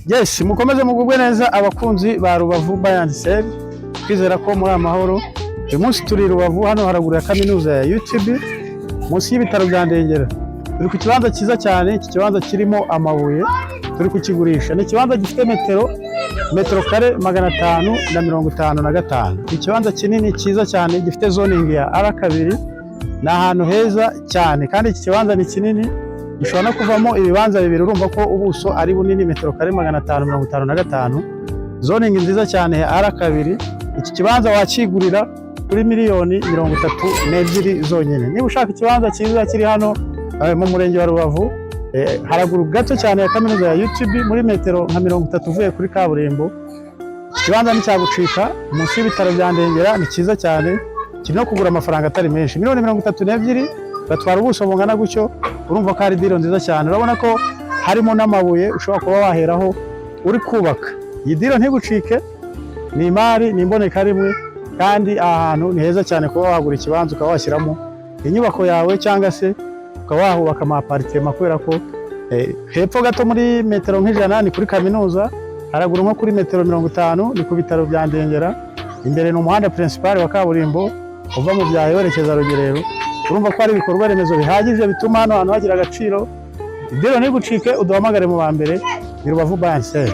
Yes, mukomeze mugubwe neza, abakunzi ba Rubavu Buy and Sell. Twizera ko muri amahoro. Uyu munsi turi i Rubavu, hano haraguru ya kaminuza ya UTB, munsi y'ibitaro bya Ndengera. Turi ku kibanza cyiza cyane. Iki kibanza kirimo amabuye, turi kukigurisha. Ni ikibanza gifite metero kare 555. Ni ikibanza kinini cyiza cyane, gifite zoning ya R2. Ni ahantu heza cyane, kandi iki kibanza ni kinini, gishobora no kuvamo ibibanza bibiri. Urumva ko ubuso ari bunini, metero kare 555, zoning nziza cyane ya R2. Iki kibanza wakigurira kuri miliyoni 32 zonyine. Niba ushaka ikibanza cyiza kiri hano mu murenge wa Rubavu, haraguru gato cyane ya kaminuza ya UTB, muri metero nka 30 uvuye kuri kaburimbo, iki kibanza nticyagucika. Munsi y'ibitaro bya Ndengera, ni cyiza cyane, kiri no kugura amafaranga atari menshi. Miliyoni 32 batwara ubuso bungana gutyo, urumva ko ari deal nziza cyane. Urabona ko harimo n'amabuye ushobora kuba waheraho uri kubaka. Iyi deal ntigucike, ni imari, ni imboneka rimwe, kandi aha hantu ni heza cyane kuba wagura ikibanza ukaba washyiramo inyubako yawe, cyangwa se ukaba wahubaka ama apartment, kubera ko hepfo gato muri metero nk'100 ni kuri kaminuza, haraguru nko kuri metero 50 ni ku bitaro bya Ndengera, imbere ni umuhanda principal wa kaburimbo uva mu Byahi werekeza Rugerero. Urumva ko hari ibikorwa remezo bihagije bituma hano hantu hagira agaciro. Deal ntigucike, uduhamagare mu ba mbere. Ni Rubavu Buy and Sell.